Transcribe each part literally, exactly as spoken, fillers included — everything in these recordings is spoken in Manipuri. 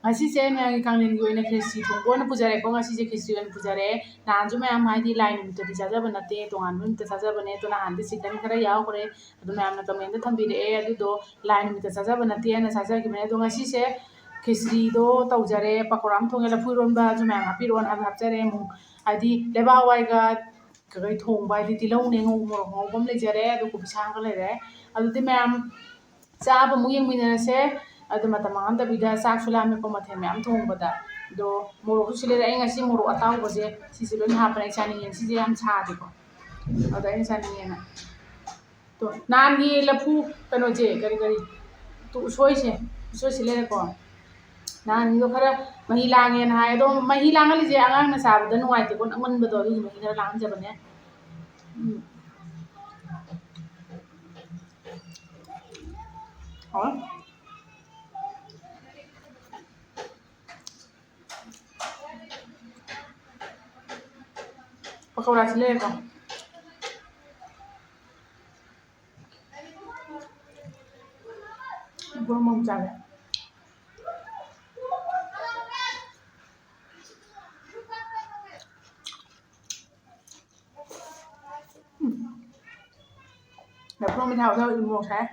ꯉꯁꯤꯁꯦ ꯃꯌꯥꯝꯒꯤ ꯀꯥꯡꯂꯦꯟꯒꯤ ꯑꯣꯏꯅ ꯈꯦꯆ꯭ꯔꯤ ꯊꯣꯡꯕ ꯑꯣꯏꯅ ꯄꯨꯖꯔꯦꯀꯣ꯫ ꯉꯁꯤꯁꯦ ꯈꯦꯆ꯭ꯔꯤ ꯑꯣꯏꯅ ꯄꯨꯖꯔꯦ꯫ ꯅꯍꯥꯟꯁꯨ ꯃꯌꯥꯝ ꯍꯥꯏꯗꯤ ꯂꯥꯏ ꯅꯨꯃꯤꯠꯇꯗꯤ ꯆꯥꯖꯕ ꯅꯠꯇꯦ, ꯇꯣꯉꯥꯟꯕ ꯅꯨꯃꯤꯠꯇ ꯆꯥꯖꯕꯅꯦ꯫ ꯑꯗꯣ ꯅꯍꯥꯟꯗꯤ ꯆꯤꯛꯀꯟ ꯈꯔ ꯌꯥꯎꯈ꯭ꯔꯦ꯫ ꯑꯗꯨ ꯃꯌꯥꯝꯅ ꯀꯃꯦꯟꯗ ꯊꯝꯕꯤꯔꯛꯑꯦ꯫ ꯑꯗꯨꯗꯣ ꯂꯥꯏ ꯅꯨꯃꯤꯠꯇ ꯆꯥꯖꯕ ꯅꯠꯇꯦꯅ ꯆꯥꯖꯈꯤꯕꯅꯦ꯫ ꯑꯗꯣ ꯉꯁꯤꯁꯦ ꯈꯦꯆ꯭ꯔꯤꯗꯣ ꯇꯧꯖꯔꯦ꯫ ꯄꯀꯧꯔꯥ ꯑꯃ ꯊꯣꯡꯉꯦ꯫ ꯂꯐꯨ ꯏꯔꯣꯟꯕꯁꯨ ꯃꯌꯥꯝ ꯍꯥꯞꯄꯤꯔꯛꯑꯣꯅ ꯍꯥꯏꯕ ꯍꯥꯞꯆꯔꯦ꯫ ꯑꯃꯨꯛ ꯍꯥꯏꯗꯤ ꯂꯩꯕꯥꯛ ꯍꯋꯥꯏꯒ ꯀꯩꯀꯩ ꯊꯣꯡꯕ ꯍꯥꯏꯗꯤ ꯇꯤꯜꯍꯧꯅꯦ, ꯉꯧ-, ꯃꯣꯔꯣꯛ ꯉꯧꯕ ꯑꯃ ꯂꯩꯖꯔꯦ꯫ ꯑꯗꯨ ꯀꯣꯕꯤ ꯁꯥꯡꯒ ꯂꯩꯔꯦ꯫ ꯑꯗꯨꯗꯤ ꯃꯌꯥꯝ ꯆꯥꯕ ꯑꯃꯨꯛ ꯌꯦꯡꯃꯤꯟꯅꯔꯁꯦ꯫ ꯑꯗꯨ ꯃꯇꯝ ꯃꯥꯡꯍꯟꯗꯕꯤꯗ ꯆꯥꯛꯁꯨ ꯂꯥꯝꯃꯦꯀꯣ ꯃꯊꯦꯜ ꯃꯌꯥꯝ ꯊꯣꯡꯕꯗ꯫ ꯑꯗꯣ ꯃꯣꯔꯣꯛꯁꯨ ꯁꯤ ꯂꯩꯔꯦ꯫ ꯑꯩ ꯉꯁꯤ ꯃꯣꯔꯣꯛ ꯑꯇꯥꯎꯕꯁꯦ ꯁꯤꯁꯦ ꯂꯣꯏꯅ ꯍꯥꯞꯄꯅꯦ꯫ ꯑꯩ ꯆꯥꯅꯤꯡꯉꯦ꯫ ꯁꯤꯁꯦ ꯌꯥꯝ ꯁꯥꯗꯦꯀꯣ꯫ ꯑꯗꯣ ꯑꯩꯅ ꯆꯥꯅꯤꯡꯉꯦꯅ꯫ ꯑꯗꯣ ꯅꯍꯥꯟꯒꯤ ꯂꯐꯨ ꯀꯩꯅꯣꯁꯦ, ꯀꯔꯤ ꯀꯔꯤ, ꯇꯨ-, ꯎꯁꯣꯏꯁꯦ, ꯎꯁꯣꯏꯁꯤ ꯂꯩꯔꯦꯀꯣ꯫ ꯅꯍꯥꯟꯒꯤꯗꯣ ꯈꯔ ꯃꯍꯤ ꯂꯥꯡꯉꯦꯅ ꯍꯥꯏ꯫ ꯑꯗꯣ ꯃꯍꯤ ꯂꯥꯡꯍꯜꯂꯤꯁꯦ ꯑꯉꯥꯡꯅ ꯆꯥꯕꯗ ꯅꯨꯡꯉꯥꯏꯇꯦꯀꯣ, ꯅꯪꯃꯟꯕꯗꯣ, ꯑꯗꯨꯒꯤ ꯃꯍꯤ ꯈꯔ ꯂꯥꯡꯍꯟꯖꯕꯅꯦ꯫ ꯎꯝ꯫ ꯍꯥꯎꯋꯦ꯫ ꯄꯀꯧꯔꯥꯁꯤ ꯂꯩꯔꯦꯀꯣ꯫ ꯒ꯭ꯔꯣꯡ ꯒ꯭ꯔꯣꯡ ꯆꯥꯒꯦ꯫ ꯎꯝ꯫ ꯂꯐꯨ ꯃꯤꯊꯥꯏ ꯍꯥꯎꯗꯧ ꯃꯣꯔꯣꯛ ꯁꯥꯏ꯫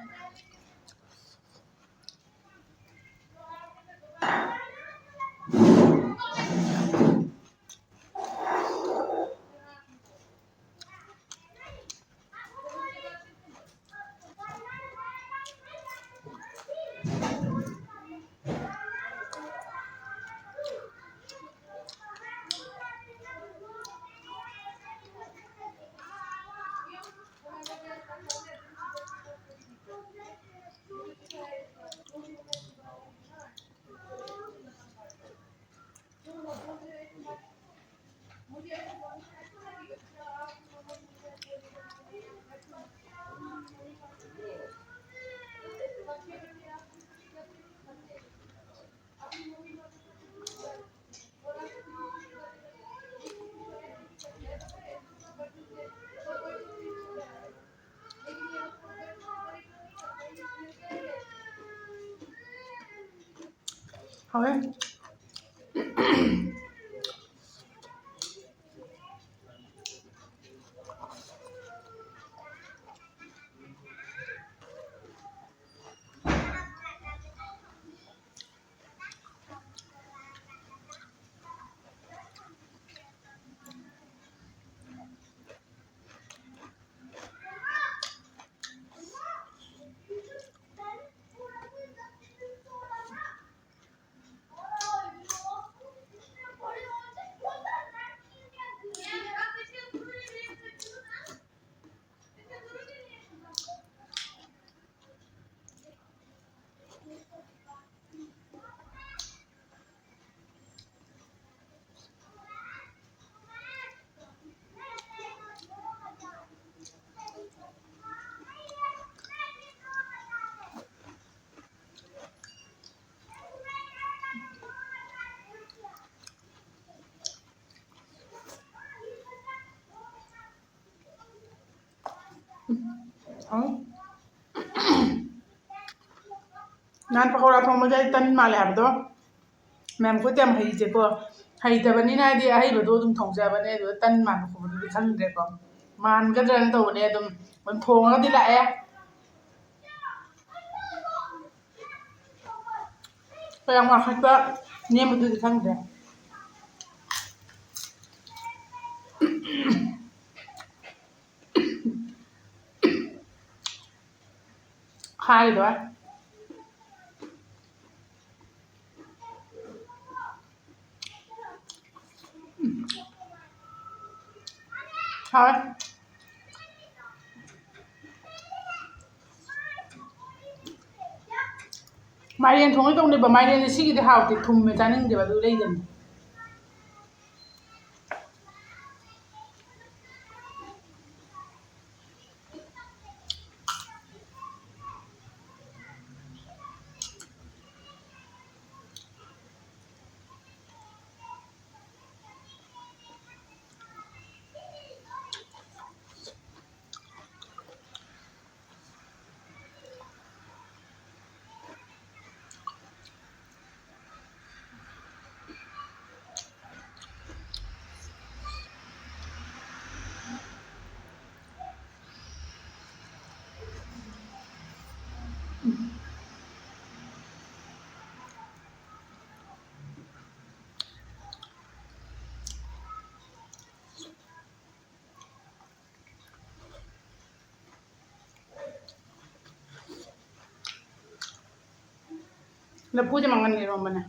ꯍꯥꯎꯋꯦ꯫ ꯅꯍꯥꯟ ꯄꯀꯧꯔꯥ ꯊꯣꯡꯕꯁꯦ ꯑꯩ ꯇꯟ ꯃꯥꯜꯂꯦ ꯍꯥꯏꯕꯗꯣ ꯃꯌꯥꯝ ꯈꯨꯠꯇ ꯌꯥꯝ ꯍꯩꯁꯦꯀꯣ꯫ ꯍꯩꯇꯕꯅꯤꯅ ꯍꯥꯏꯗꯤ ꯑꯍꯩꯕꯗꯣ ꯑꯗꯨꯝ ꯊꯣꯡꯖꯕꯅꯦ꯫ ꯑꯗꯨꯗ ꯇꯟ ꯃꯥꯟꯕ ꯈꯣꯠꯄꯗꯨꯗꯤ ꯈꯪꯗ꯭ꯔꯦꯀꯣ꯫ ꯃꯥꯟꯒꯗ꯭ꯔꯅ ꯇꯧꯕꯅꯦ꯫ ꯑꯗꯨꯝ ꯑꯗꯨꯝ ꯊꯣꯡꯉꯒꯗꯤ ꯂꯥꯛꯑꯦ꯫ ꯀꯌꯥꯝ ꯋꯥꯈꯠꯄ ꯅꯦꯝꯕꯗꯨꯗꯤ ꯈꯪꯗ꯭ꯔꯦ꯫ ꯈꯥꯔꯤꯗꯣ꯫ ꯍꯥꯎꯋꯦ꯫ ꯃꯥꯏꯔꯦꯟ ꯊꯣꯡꯉꯦ ꯇꯧꯅꯦꯕ꯫ ꯃꯥꯏꯔꯦꯟꯁꯦ ꯁꯤꯒꯤꯗꯤ ꯍꯥꯎꯇꯦ, ꯊꯨꯝꯃꯦ, ꯆꯥꯅꯤꯡꯗꯦꯕ꯫ ꯑꯗꯨ ꯂꯩꯗꯅ꯫ ꯂꯐꯨꯁꯦ ꯃꯪꯒꯟ ꯏꯔꯣꯝꯕꯅꯦ꯫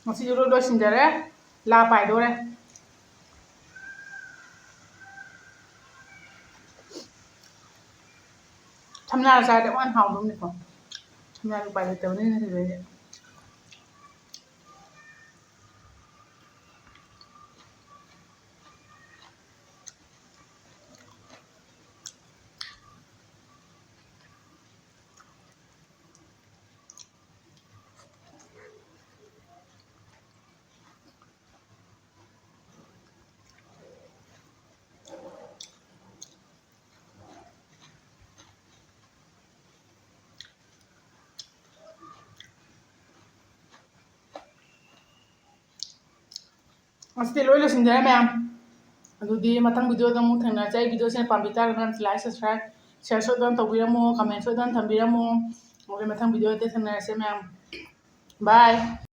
ꯉꯁꯤꯁꯨ ꯂꯣꯏ ꯂꯣꯏꯁꯤꯟꯖꯔꯦ꯫ ꯂꯥ ꯄꯥꯏꯗꯣꯔꯦ꯫ ꯊꯝꯅꯥꯗ ꯆꯥꯔꯗꯤ ꯑꯃꯨꯛ ꯍꯦꯟꯅ ꯍꯥꯎꯗꯧꯅꯤꯀꯣ꯫ ꯊꯝꯅꯥꯗꯤ ꯎꯄꯥꯏ ꯂꯩꯇꯕꯅꯤꯅ ꯁꯤꯗꯩꯗꯤ꯫ ꯉꯁꯤꯗꯤ ꯂꯣꯏ ꯂꯣꯏꯁꯤꯟꯖꯔꯦ ꯃꯌꯥꯝ꯫ ꯑꯗꯨꯗꯤ ꯃꯊꯪ video ꯗ ꯑꯃꯨꯛ ꯊꯦꯡꯅꯔꯁꯦ꯫ ꯑꯩ video ꯁꯤꯅ ꯄꯥꯝꯕꯤ ꯇꯥꯔꯒꯅ like, subscribe, share ꯁꯣꯏꯗꯅ ꯇꯧꯕꯤꯔꯝꯃꯣ, comment ꯁꯣꯏꯗꯅ ꯊꯝꯕꯤꯔꯝꯃꯣ꯫ ꯑꯗꯨꯗꯤ ꯃꯊꯪ video ꯗ ꯊꯦꯡꯅꯔꯁꯦ ꯃꯌꯥꯝ꯫ Bye꯫